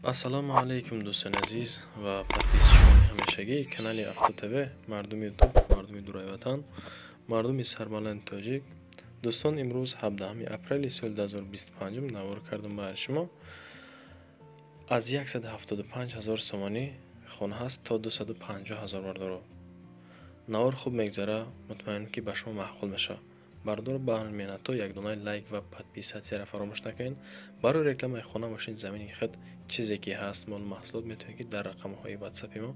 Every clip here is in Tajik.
Ассалому алайкум, дӯстони азиз ва подписчикони ҳамешагии канали Авто ТВ, мардуми Ютуб, мардуми дураи ватан, мардуми сарбаланди тоҷик. Дӯстон, имрӯз 17 апрели соли 2025 навор кардам барои шумо. Аз 175 ҳазор сомонӣ хона ҳаст то 250 ҳазор бардоро. Навор хуб мегзара, мутмаинам, ки ба шумо маъқул мешавад. Бардор, ба меҳнатҳо як донаи лайк ва подписатсияро фаромӯш накунед. Барои рекламаи хона, мошин, замини худ, чизе ки ҳаст, мол маҳсулот, метавонед, ки дар рақамҳои ватсапи мо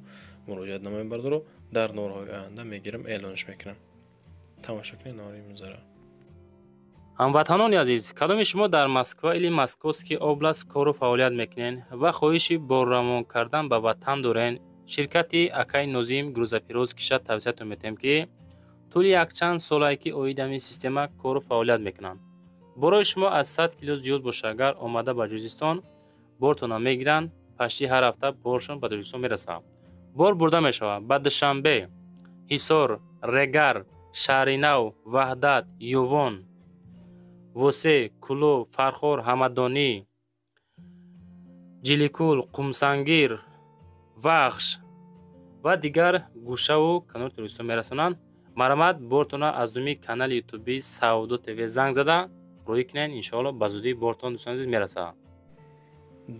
муроҷиат намоед. Бардоро, дар наворҳои оянда мегирам, эълонш мекунам. Тамошо кунед навори имрӯзаро. Ҳамватанони азиз, кадоми шумо дар Москва или Московский область кору фаъолият мекунед ва хоҳиши борравон кардан ба ватан дорен, ширкати акай Нозим грузоперевозкиша тавсиятон метиҳем, ки тӯли якчанд солае ки оид ҳамин система кору фаъолият мекунанд. Борои шумо аз 100 кило зиёд боша, агар омада ба Ҷузистон бортона мегиранд, пашти ҳар ҳафта боршон ба Тоҷикистон мерасад. Бор бурда мешавад ба Душанбе, Ҳисор, Регар, Шаҳринав, Ваҳдат, Ювон, Восе, Кӯлоб, Фархор, Ҳамадонӣ, Ҷиликул, Қумсангир, Вахш ва дигар гӯшаву канори Тоҷикистон мерасонанд. Марҳамат, бортона аз думи канали ютуби Савдо ТВ занг зада рӯй кунед, иншоалло, ба зудӣ бортон, дӯстони азиз, мерасад.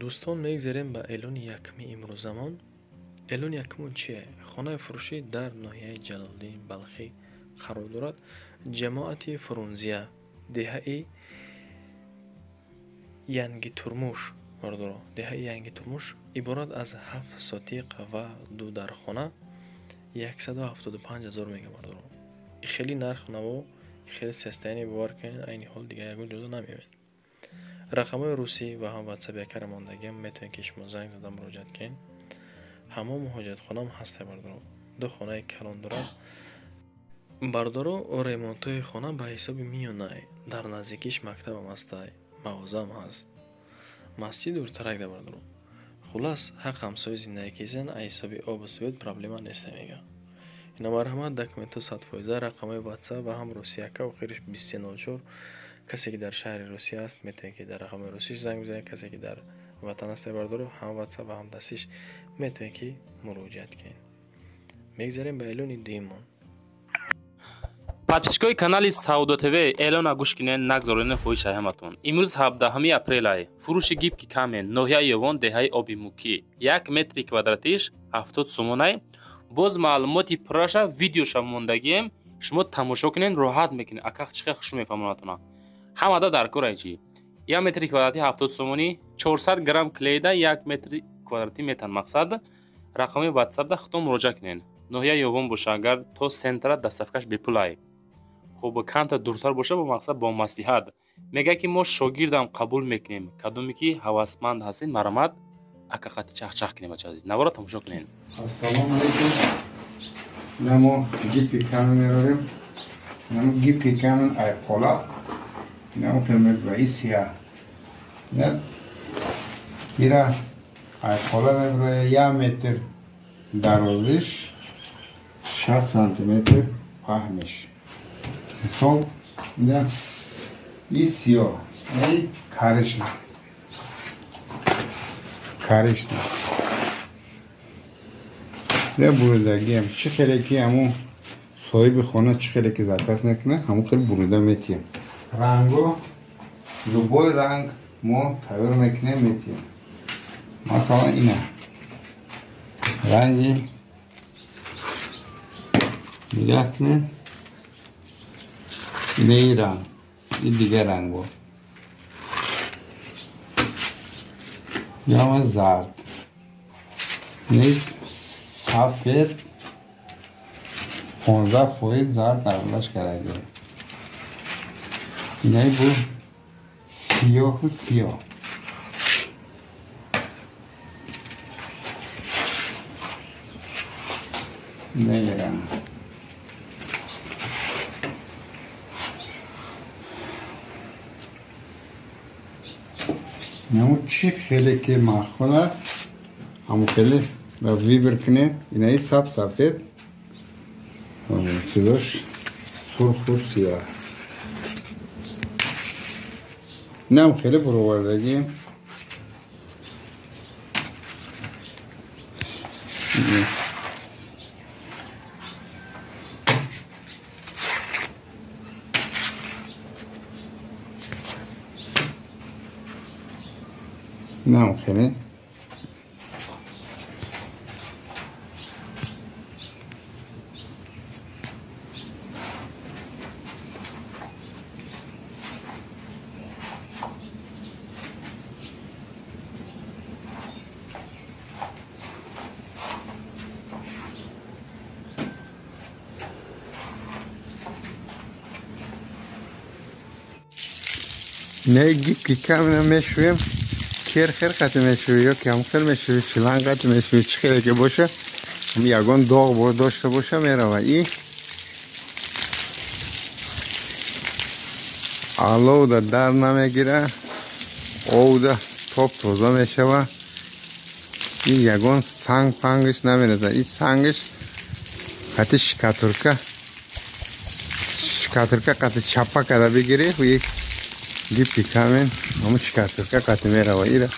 Дӯстон, мегзарем ба эълони якуми имрӯзамон. Эълони якумон чие? Хонаи фурӯшӣ дар ноҳияи Ҷалолиддини Балхӣ қарор дорад, ҷамоати Фрунзия, деҳаи Янгитурмуш. Бардоро, деҳаи Янгитурмуш иборат аз 7 сотиқ ва ду дархона, 175 ҳазор мега. Бардоро, хеле нарх наво, хеле состояние, бовар кунед, айни ҳол дига ягон ҷоза намеёбед. Рақамҳои русӣ ва ҳам ватсап якара мондагиам, метавонед, ки шумо занг зада муроҷиат кунед. Ҳамому ҳоҷатхонаам ҳаста. Бардоро, ду хонаи калон дорад. Бардоро, ремонтҳои хона ба ҳисоби миёнай, дар наздикиш мактабам ҳастай, мағозаам ҳаст, масҷид дуртарак да. Бардоро, хуллас, ҳақ ҳамсоя зиндагӣ кисен, аз ҳисоби обу свет проблема неста, мега. Ина, марҳамат, документҳо 100%, рақамҳои ватсап ва ҳам русияка, охириш 2304. Касе ки дар шаҳри Русия аст, метавонед, ки дар рақамҳои русиш занг бизанед. Касе ки дар ватан аст, бардоро, ҳам ватсап ва ҳам дастиш метавонед, ки муроҷиат кунед. Мегзарем ба эълони дуюмон. Подписчикои канали Савдо ТВ, эълона гӯш кунед, нагзоронед, хоҳиш ҳаматон. Имрӯз 17 апрелай, фурӯши гибкий камень, ноҳияи Ёвон, деҳаи Оби Мукӣ, 1 метри квадратиш 70 сомонай. Боз маълумоти пурраша видеоша мондагием, шумо тамошо кунед, роҳат мекунед. Ака чӣ хел хушу мефаҳмонатона, ҳамада дар корай чӣ. 1 метри квадратӣ 70 сомонӣ, 400 грамм клейда 1 метри квадратӣ метан. Мақсад, рақами ватсапда худтон муроҷиат кунед. Ноҳияи Ёвон боша агар, то центра доставкаш бепулай. Хуб, камтар дуртар боша, бо мақсад бо маслиҳат мегӯяд, ки мо шогирдам қабул мекунем. Кадоме ки ҳавасманд ҳастед, марҳамат, ака қати чахчах кунем. Бача азиз, навора тамошо кунед. Ассалому алайкум. Намо гибкий камень мерорем. Намо гибкий камень ай пола. Намо кемет раисия. На ира ай пола меброя, 1 метр дарозиш, 60 сантиметр паҳниш. Мисол, ина и сиёҳ, ай коричневый. Коричневый. Не буридагиам, чӣ хеле ки ҳамун соҳиби хона чӣ хеле ки заказ мекунад, ҳамун хел бурида метиҳем. Ранго, любой ранг мо тайёр мекунем, метиҳем. Масалан, ина ранги нигоҳ кунед, ина и ранг, и дигар ранго, яма зард низ, сафед, 15% зард аралаш карда. Инаи бу сиёҳу сиёҳ. Инаи ранг. Наму чӣ хеле ки маъқул аст, ҳамун хеле выбор кунед. Инаи саб, сафед, чизош сурху сиёҳ. Инам хеле буровардагӣ. Нам хеле. Не гибкий камень мешуем. Хер қати мешуви ё ки ҳамхел мешуви, шланг қати мешуви, чӣ хеле ки боша, ягон доғ дошта боша мерава. И аловда дар намегира, овда топ тоза мешава. И ягон санг пангиш намереза. И сангиш қати шкатурка қати чапа када бигири, и гибкий камень, ҳамун шкатурка қати мерава. Ира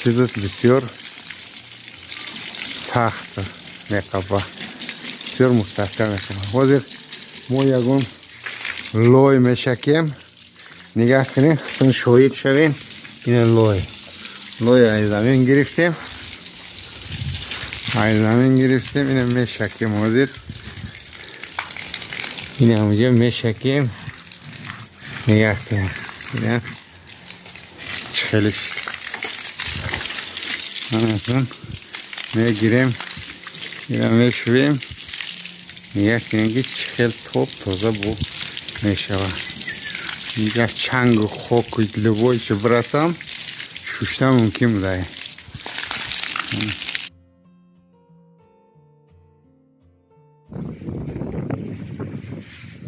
чизаш бисёр сахт меқапа, бисёр мустаҳкам мешава. Ҳозир мо ягон лой мешакем, нигаҳ кунем, чун шоҳид шавем. Ина лой, лой аз замин гирифтем, ина мешакем. Ҳозир ина ҳамҷо мешакем, нигаҳ кунем. Ина чӣ хеле мегирем, ина мешӯем. Нигаҳ кунем ки чӣ хел топ тоза бу мешавад. Инҷа чангу хоку любой чӣ бирасам, шушта мумкин буда.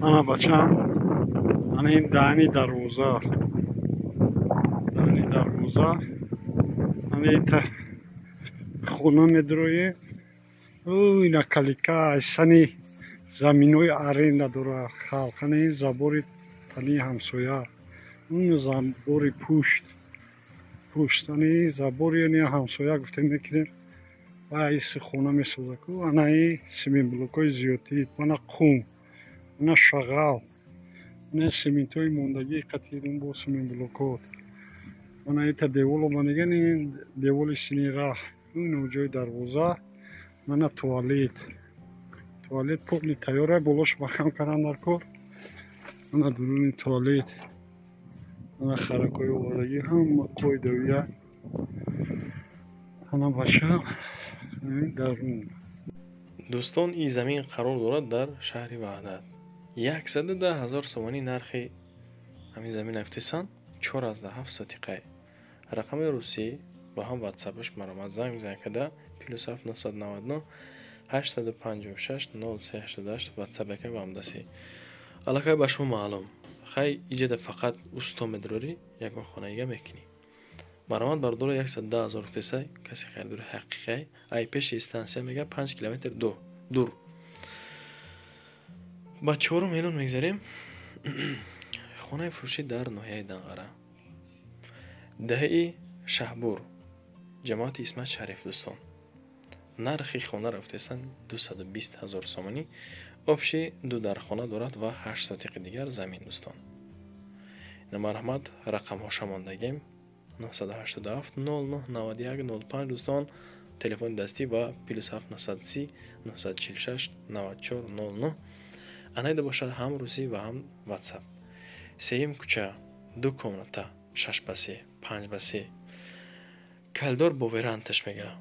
Ана бачам, ана ин даҳни дарвоза, ана ита хона медроем. Ина калика сани заминои аренда дора халқ. Ана ин забори тани ҳамсоя, он забори пушт, ана ин забори ани ҳамсоя гуфтем мекунем. Ва иси хона месоза ку. Ана ин сементблокҳои зиёдтӣ, ана қум, ана шағал, ана сементҳои мондагии қатирун бо сементблокот. Ана ита девол омадаган, ин деволи сини раҳ, ин ҷои дарвоза. Ана туалет, полни тайёра, болош махам кардан дар кор. Ана дуруни туалет, ана харакҳои овардагӣ, ҳама қоидавия. Ана бача дарун. Дӯстон, ин замин қарор дорад дар шаҳри Ваҳдат. 110 000 сомонӣ нархи ҳамин замин афтесан, 4,7 сотиқай. Рақами русӣ ба ҳам ватсапаш маромад занг бизан када +7 999 856 0388 ватсапака ба ҳамдасӣ. Аллакай ба шумо маълум. Хай иҷада фақат усто медрорӣ, ягон хонаига мекунӣ. Маромад бардора 110 000 фтесай, каси харидори ҳақиқай, ай пеши стансия мега 5 километр дур. Ба чорум эълон мегзарем. Хонаи фурӯшӣ дар ноҳияи Данғара, деҳаи Шаҳбур, ҷамоати Исмат Шариф. Дӯстон, нархи хона рафтесан 220 000 сомонӣ. Обши ду дархона дорад ва 8 сотиқи дигар замин. Дӯстон, ина марҳамат, рақамҳоша мондагем 987 09 91 05. Дӯстон, телефони дастӣ ва +7 930 946 94 09. Анайда бошад ҳам русӣ ва ҳам ватсап. Сеюм кӯча, ду комната, 6 ба 3, 5 ба 3, калидор бо веранташ мега.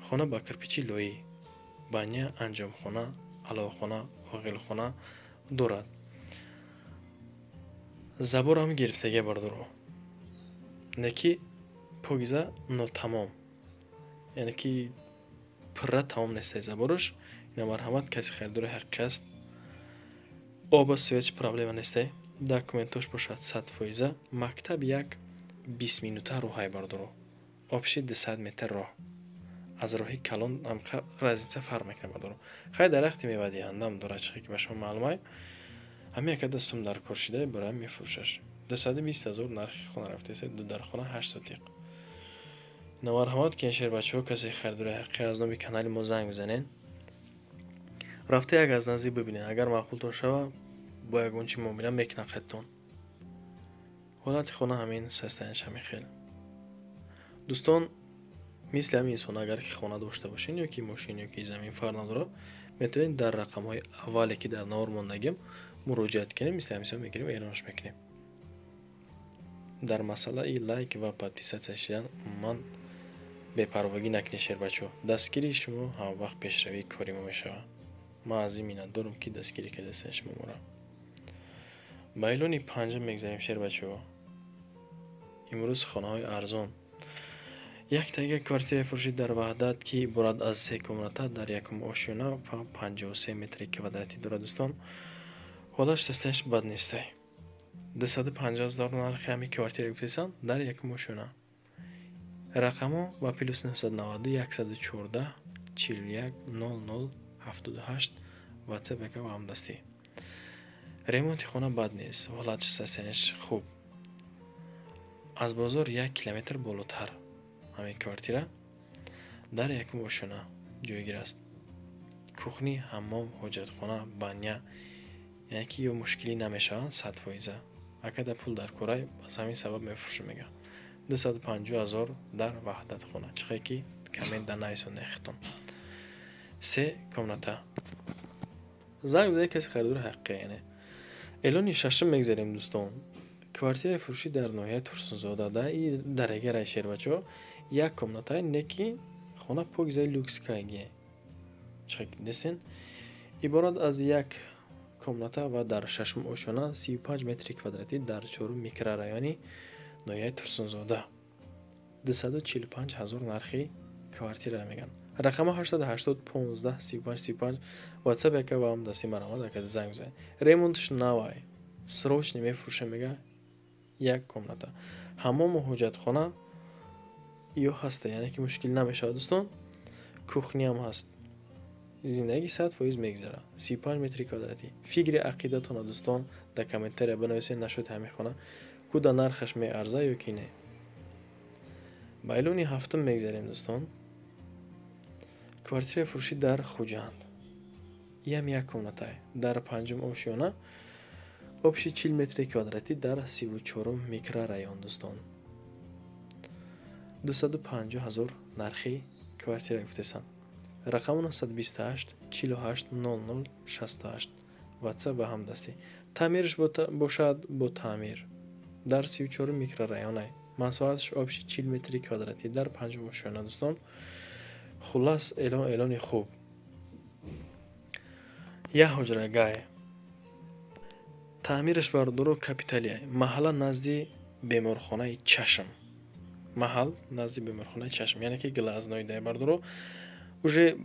Хона ба кирпичи лоӣ, баня, анҷомхона, аловхона, оғилхона дорад. Заборам гирифтага бардоро, не ки покиза нотамом, яъне ки пурра тамом нестай забораш. Ина марҳамат, каси харидори ҳақиқӣ аст. Оба свеч проблема нестай. Документош бошад 100%. Мактаб як 20 минута роҳай бардоро, обши 200 метр роҳ. Аз роҳи калон разница фарқ мекунад бардоро. Хай дарахти мевадиҳандам дорад, чихе ки ба шумо маълумай. Ҳамин якада сум дар кор шида бароям мефурӯшаш. 220 000 нархи хона рафтеса, ду дархона, 8 сотиқ. Марҳамат ки шербачаҳо, касе харидори ҳақиқӣ аз номи канали мо занг бизанед. Рафта як аз наздик бибинед. Агар маъқултон шава, бо ягон чи муомила мекунад қадтон. Ҳолати хона ҳамин, состоянияш ҳамин хел. Дӯстон, мисли ҳамин инсон агар ки хона дошта бошед ё ки мошин ё ки замин, фарқ надорад, метавонед дар рақамҳои аввале ки дар навор мондагим муроҷиат кунем, мисли ҳамин мегирем, эълонаш мекунем. Дар масъалаи лайк ва подписаться шидан умуман бепарвогӣ накунед, шербачаҳо. Дастгирии шумо ҳамавақт пешравии кори мо мешавад. Ман аз ин миннатдорам, ки дастгирӣ кардастед шумо моро. Ба эълони панҷум мегзарем, шербачаҳо. Имрӯз хонаҳои арзон. Яктага квартираи фурӯшӣ дар Ваҳдат, ки иборат аз се комната дар якум ошёна ва 53 метри квадратӣ дорад, дӯстон. Ҳолаш состоянияш бад нестай. 250 000 нархи ҳамин квартира гуфтесам дар якум ошёна. Рақамҳо ба +990 114 41 00 78 WhatsApp яка ва ҳамдастӣ. Ремонти хона бад нест, ҳолатш состоянияш хуб. Аз бозор 1 километр болотар ҳамин квартира дар якум ошёна ҷойгир аст. Кухня, ҳаммом, ҳоҷатхона, баня, яъне ки ё мушкилӣ намешаванд 100%. Акада пул дар корай, аз ҳамин сабаб мефурӯшам, мега. 250 000 дар Ваҳдат хона. Чихе ки коммент дар нависонда хитон. Се комната. Занг зада каси харидори ҳақиқӣ яъне. Эълони шашум мегзарем, дӯстон. Квартираи фурӯшӣ дар ноҳияи Турсунзода, да и дарегараи, шербачаҳо, як комнатаи неки хона покизаи люкс кайге. Чихе дидесен? Иборат аз як комната ва дар шашум ошёна 35 метри квадратӣ дар чорум микрорайони ноҳияи Турсунзода. 245 ҳазор нархи квартира меган. Рақамҳо 880 15 35 35 WhatsApp яка ва ҳам дасти марҳамат акада занг бизанед. Ремонтш навай. Срочно мефурӯшем, мега, як комната. Ҳаммому ҳоҷатхона ё ҳаста, яъне ки мушкил намешавад, дӯстон. Кухняам ҳаст. Зиндагӣ 100% мегзарад. 35 метри квадратӣ. Фикри ақидатона, дӯстон, дар комментария бинависед нашуд ҳамин хона куда нархаш меарза ё ки не. Ба эълони ҳафтум мегзарем, дӯстон. Квартираи фурӯшӣ дар Хуҷанд. Иам як комнатай. Дар панҷум ошёна общий 40 метри квадратӣ дар 34-ум микрорайон, дӯстон. 250 ҳазор нархи квартира гуфтесам. Рақаму 928 48 00 68 WhatsApp ва ҳамдастӣ. Таъмираш бошад бо таъмир. Дар 34-ум микрорайонай. Масоҳаташ общий 40 метри квадратӣ дар панҷум ошёна, дӯстон. Хуллас, эълон эълони хуб. Як ҳуҷрагай. Таъмираш, бародаро, капиталия. Маҳалла назди беморхонаи чашм. Маҳал назди беморхонаи чашм, яъне ки глазной дай, бародаро. Уже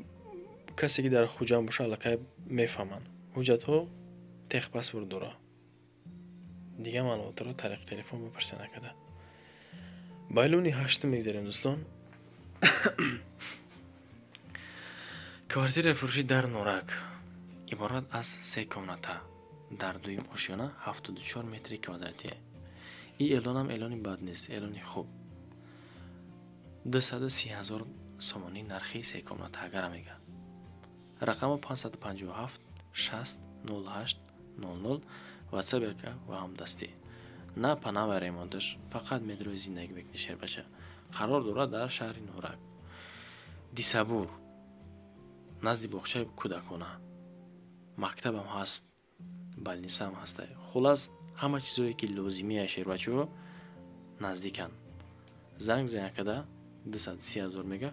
касе ки дар Хуҷанд боша, аллакай мефаҳманд. Ҳуҷҷатҳо техпаспорт дора. Дигар маълумотро тариқи телефон бипурсед накарда. Ба эълони ҳаштум мегзарем, дӯстон. Квартираи фурӯшӣ дар Норак иборат аз се комната дар дуюм ошёна 74 метри квадратӣ. Ин эълонам эълони бад нест, эълони хуб. 230 ҳазор сомонӣ нархи се комната агара мега. Рақамҳо 557 60 08 00 WhatsApp яка ва ҳамдастӣ. На панава ремонташ, фақат медрои зиндагӣ мекунӣ, шербача. Қарор дорад дар шаҳри Норак. Дисабур назди боғчаи кӯдакона. Мактабам ҳаст, больницаам ҳаста. Хуллас, ҳама чизое ки лозимия, шербачаҳо, наздиканд. Занг зан якада 230 ҳазор мега,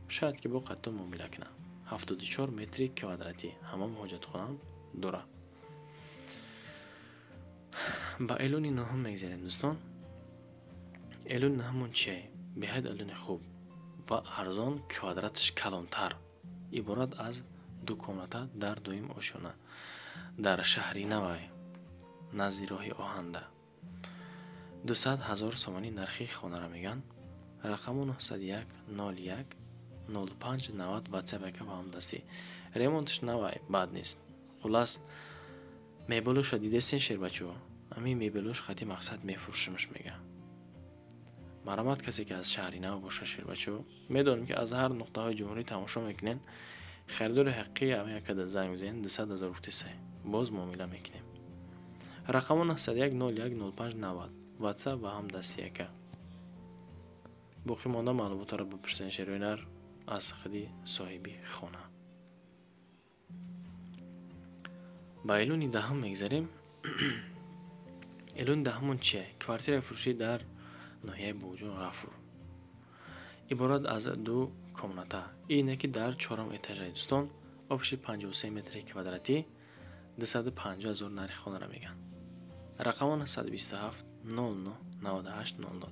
шояд ки бо қатто муомила кунад. 74 метри квадратӣ, ҳаммом ҳоҷатхонаам дора. Ба эълони нӯҳум мегзарем, дӯстон. Эълони нӯҳумон чие? Беҳад эълони хуб ва арзон, квадраташ калонтар. Иборат аз ду комната дар дуюм ошёна дар шаҳри Навай назди роҳи оҳанда. 200 ҳазор сомонӣ нархи хонаро мегӯянд. Рақаму 901 01 05 90 WhatsApp яка ва ҳамдастӣ. Ремонташ навай, бад нест. Хуллас, мебелоша дидесен, шербачаҳо? Ҳамин мебелош хати мақсад мефурӯшимаш, мега. Марҳамат, касе ки аз шаҳри нав боша, шербачо, медонем, ки аз ҳар нуқтаҳои ҷумҳурӣ тамошо мекунен. Харидори ҳақиқӣ ами якада занг бизанед, 200 ҳазор гуфтесай, боз муомила мекунем. Рақамо 901 01 05 90, WhatsApp ва ҳам дасти яка. Боқӣ монда маълумотҳоро бипурсен, шероинар, аз худи соҳиби хона. Ба эълони даҳум мегзарем. Эълони даҳумон чие? Квартираи фурӯшӣ дар ноҳияи Бобоҷон Ғафур, иборат аз ду комната, ине ки дар чорум этажаи, дӯстон, общий 53 метри квадратӣ, 250 ҳазор нархи хонаро мегӯянд. Рақамо 927 00 98 00,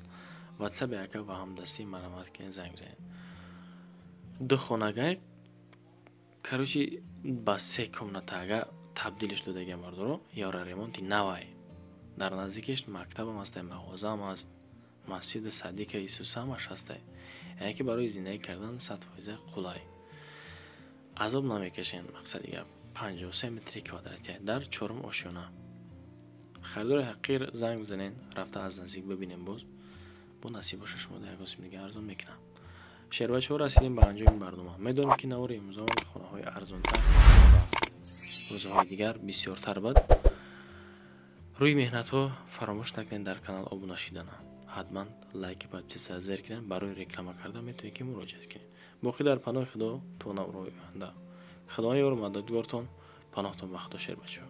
WhatsApp яка ва ҳамдастӣ. Марҳамат кунед, занг бизанед. Ду хонагай, короче, ба се комнатага табдилш додагиам, бардоро, ёра ремонти навай. Дар наздикиш мактабам ҳастай, мағозаам ҳаст, масҷиди садика Исус ҳамаш ҳастай. Яъне ки барои зиндагӣ кардан 100% қулай, азоб намекашем. Мақсади гап, 53 метри квадратия дар чорум ошёна. Харидори ҳақир занг бизанен, рафта аз наздик бибинем. Боз бо насиб боша, шумо дар ягон сим дига арзон мекунам. Шербачаҳо, расидем ба анҷоми барнома. Медонем, ки навори имрӯзаон хонаҳои арзонтар ва рӯзҳои дигар бисёртар буд. Рӯи меҳнатҳо фаромӯш накунед дар канал обуна шидана, ҳатман лайки, подписаться зер кунед. Барои реклама кардан метавонед, ки муроҷиат кунед. Боқӣ дар паноҳи Худо то наврои оянда. Худованд ёру мададгортон, паноҳтон ба Худо, шербачаҳо.